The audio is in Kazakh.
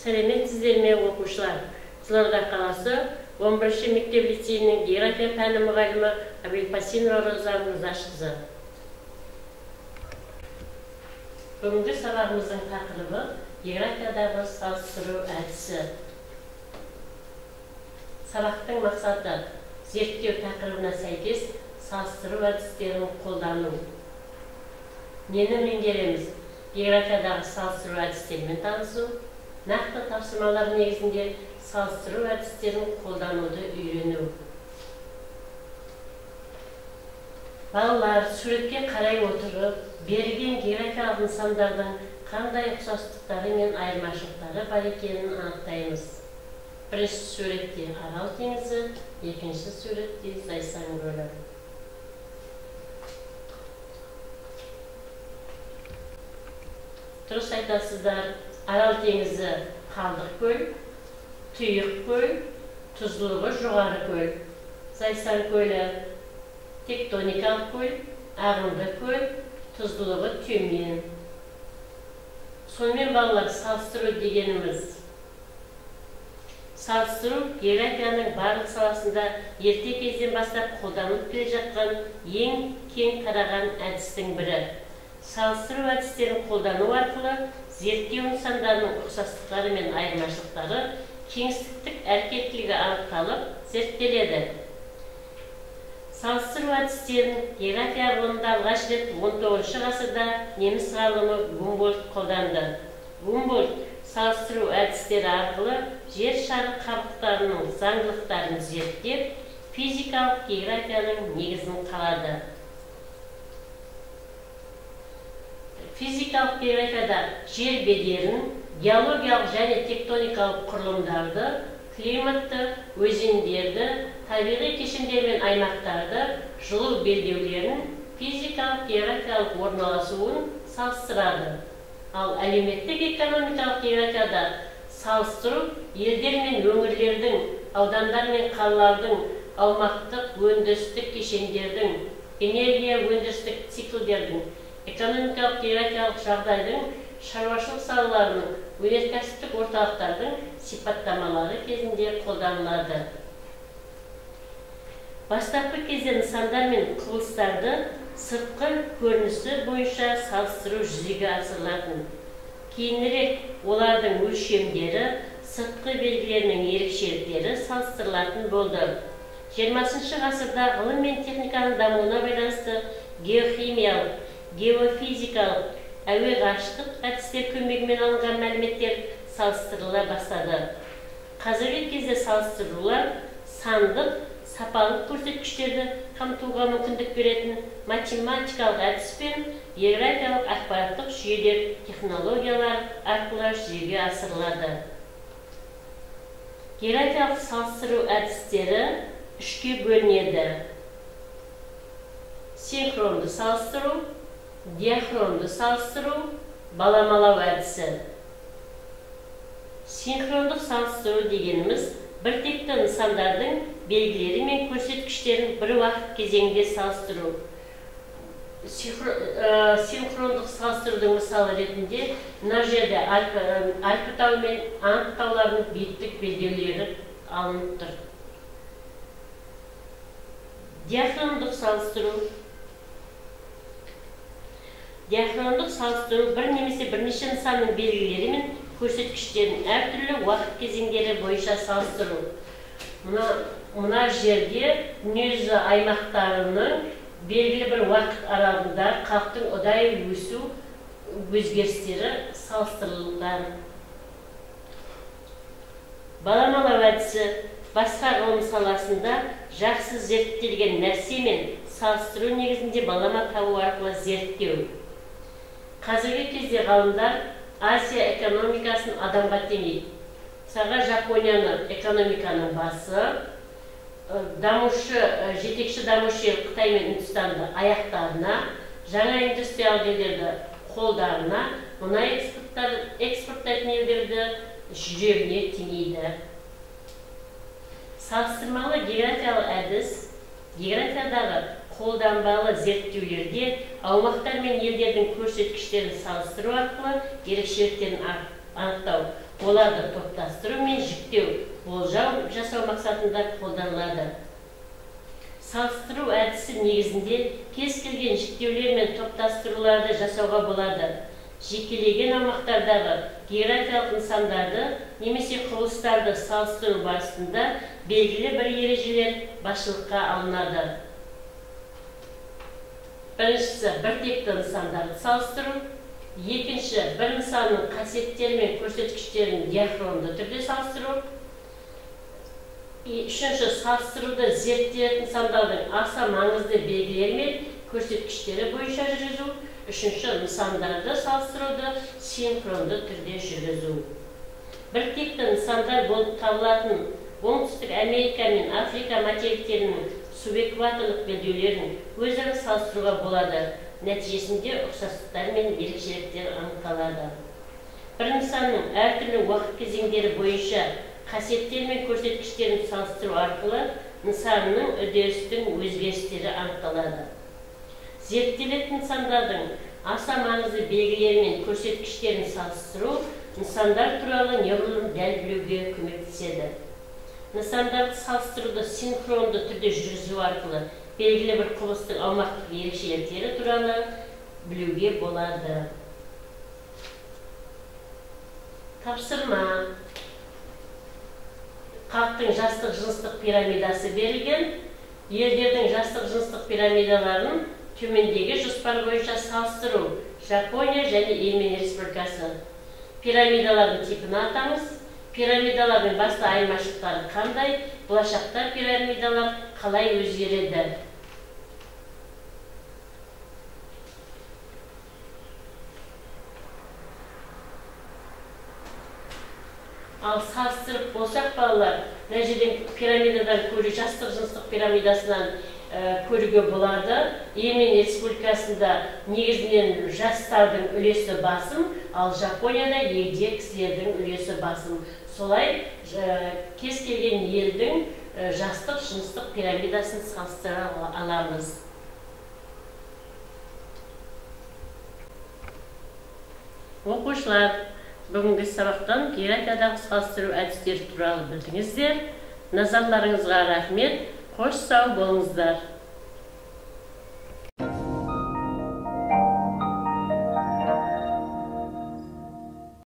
Сәлеметсіздер ме, оқушылар? Қызылорда қаласы 11-ші мектеп лицейінің география пәні мұғалімі Абильпасинова Роза Мырзашқызы. Бүгінгі сабағымыздың тақырыбы географиядағы салыстыру әдісі. Сабақтың мақсаты зерттеу тақырыбына сәйкес салыстыру әдістерін қолдану. Нені меңгереміз? Географиядағы салыстыру әдістерімен танысу, нақты тапсырмалар негізінде салыстыру әдістерін қолдануды үйрену. Балалар, суретке қарай отырып, берілген географиялық нысандардың қандай ұқсастықтары мен айырмашылықтары бар екенін анықтаймыз. Бірінші суретте Арал теңізі, екінші суретте Зайсан көлі. Дұрыс айтасыздар, Арал теңізі қалдық көл, тұйық көл, тұздылығы жоғары көл. Зайсан көлі тектоникалық көл, ағынды көл, тұздылығы төмен. Сонымен балалар, салыстыру дегеніміз. Салыстыру географияның барлық саласында ерте кезден бастап қолданылып келе жатқан ең кең тараған әдістің бірі. Салыстыру әдістерін қолдану арқылы зерттеу нысандарының ұқсастықтары мен айырмашылықтары кеңістіктік әрекеттілігі анықталып, зерттеледі. Салыстыру әдістерін география ғылымында алғаш рет 19 ғасырда неміс ғалымы Гумбольдт қолданды. Гумбольдт салыстыру әдістері арқылы жер шары қабықтарының заңдылықтарын зерттеп, физикалық географияның негізін қалады. Физикалық географияда жер бедерін, геологиялық және тектоникалық құрылымдарды, климатты, өзендерді, табиғи кешендер мен аймақтарды, жылу белдеулерін, физикалық географиялық орналасуын салыстырады. Ал әлеуметтік экономикалық географияда салыстыру елдер мен өңірлердің, аудандар мен қалалардың, аумақтық өндірістік кешендердің, энергия өндірістік циклдердің, экономикалық географиялық жағдайдың, шаруашылық салаларының, өнеркәсіптік орталықтардың сипаттамалары кезінде қолданылады. Бастапқы кезде нысандар мен құбылыстарды сыртқы көрінісі бойынша салыстыру жүзеге асырылатын. Кейінірек олардың өлшемдері, сыртқы белгілерінің ерекшеліктері салыстырылатын болды. 20 ғасырда ғылым мен техниканың дамуына байланысты геохимиялық, геофизикалық, әуе ғарыштық әдістер көмегімен алынған мәліметтер салыстырыла бастады. Қазіргі кезде салыстырулар сандық, сапалық көрсеткіштерді қамтуға мүмкіндік беретін математикалық әдіс пен географиялық ақпараттық жүйелер, технологиялар арқылы жүзеге асырылады. Географиялық салыстыру әдістері үшке бөлінеді. Синхронды салыстыру, диахронды салыстыру, баламалау әдісі. Синхрондық салыстыру дегеніміз бір текті нысандардың белгілері мен көрсеткіштерін бір уақыт кезеңінде салыстыру. Синхрондық салыстырудың мысалы ретінде мына жерде Альпі тауы мен Анд тауларының биіктік белдеулері алынып тұр. Диахрондық салыстыру. Диахрондық салыстыру бір немесе бірнеше нысанның белгілері мен көрсеткіштерін әртүрлі уақыт кезеңдері бойынша салыстыру. Мына жерде дүниежүзі аймақтарының белгілі бір уақыт аралығында халықтың ұдайы өсу өзгерістері салыстырылған. Баламалау әдісі басқа ғылым саласында жақсы зерттелген нәрсе мен салыстыру негізінде балама табу арқылы зерттеу. Қазіргі кезде ғалымдар Азия экономикасын адамға теңейді. Мысалға, Жапонияны экономиканың басы, жетекші дамушы ел Қытай мен Үндістанды аяқтарына, жаңа индустриялық елдерді қолдарына, мұнай экспорттайтын елдерді жүрегіне теңейді. Салыстырмалы географиялық әдіс географиядағы қолданбалы зерттеулерде аумақтар мен елдердің көрсеткіштерін салыстыру арқылы ерекшеліктерін анықтау, оларды топтастыру мен жіктеу, болжау жасау мақсатында қолданылады. Салыстыру әдісі негізінде кез келген жіктеулер мен топтастыруларды жасауға болады. Жекелеген аумақтардағы географиялық нысандарды немесе құбылыстарды салыстыру барысында белгілі бір ережелер басшылыққа алынады. Біріншісі, бір текті нысандарды салыстыру. Екінші, бір нысанның қасиеттері мен көрсеткіштерін диахронды түрде салыстыру. Үшінші, салыстыруды зерттелетін нысандардың аса маңызды белгілері мен көрсеткіштері бойынша жүргізу. Үшінші, нысандарды салыстыруды синхронды түрде жүргізу. Бір текті нысандар болып табылатын Оңтүстік Америка мен Африка материктерінің субэкваторлық белдеулерін өзара салыстыруға болады. Нәтижесінде ұқсастықтар мен ерекшеліктер анықталады. Бір нысанның әртүрлі уақыт кезеңдері бойынша қасиеттер мен көрсеткіштерін салыстыру арқылы нысанның үдерістің өзгерістері анықталады. Зерттелетін нысандардың аса маңызды белгілері мен көрсеткіштерін салыстыру нысандар туралы неғұрлым дәл білуге көмектеседі. Нысандарды салыстыруды синхронды түрде жүргізу арқылы белгілі бір құбылыстың аумақтық ерекшеліктері туралы білуге болады. Тапсырма. Халықтың жастық жыныстық пирамидасы берілген. Елдердің жастық жыныстық пирамидаларын төмендегі жоспар бойынша салыстыру. Жапония және Йемен Республикасы. Пирамидалардың типін атаңыз. Пирамидалардың басты айырмашылықтары қандай? Болашақта пирамидалар қалай өзгереді? Ал салыстырып болсақ, балалар, мына жерден пирамидадан көру, жастық жыныстық пирамидасынан көруге болады. Йемен Республикасында негізінен жастардың үлесі басым, ал Жапонияда егде кісілердің үлесі басым. Солай кез келген елдің жастық жыныстық пирамидасын салыстыра аламыз. Оқушылар, бүгінгі сабақтан географиядағы салыстыру әдістері туралы білдіңіздер. Назарларыңызға рахмет. Қош сау болыңыздар.